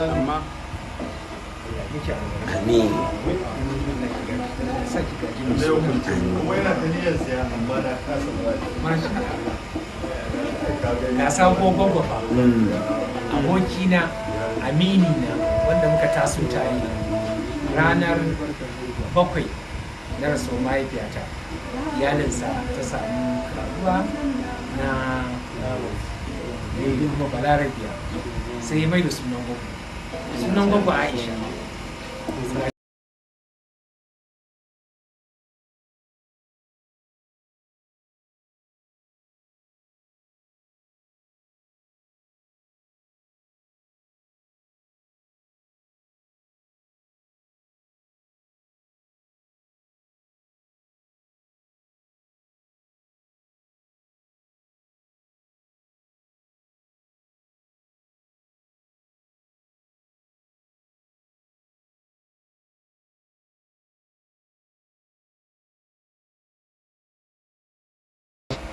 Amma Amin. Kuma yana ta niyyar siya, amma na kasa ba. Ga sabo gwagwa fa. Abokina, amini na, wanda muka taso tare, ranar 7 na rasuwar mahaifiyata, iyalinsa ta samu karuwa na kuma Balarabiya, sai ya mai da sunan gwagwa, sunan gwagwa Aisha.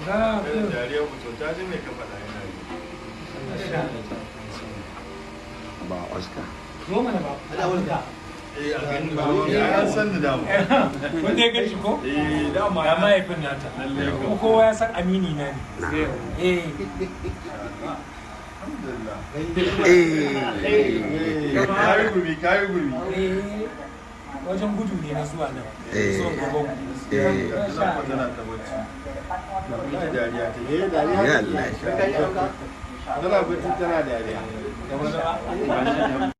Irin dariyar mutum ta ji mai kafa da yana yi. Ba Oscar. Zo mana ba. Eh, a gani ba. Ya an san da dama. Wanda ya gan shi ko? Eh, dama. Ya mahaifin nata. Lallai Kuma kowa ya san amini na ne. Eh. Alhamdulillah. Eh. Kayi gumi, kayi gumi. Eh, wajen gudu ne na zuwa nan. Eh. So gobe. Eh. Tana ta bacci. Wallahi dariya ta yi. Ya Allah. Tana bacci tana dariya. Da wani ba.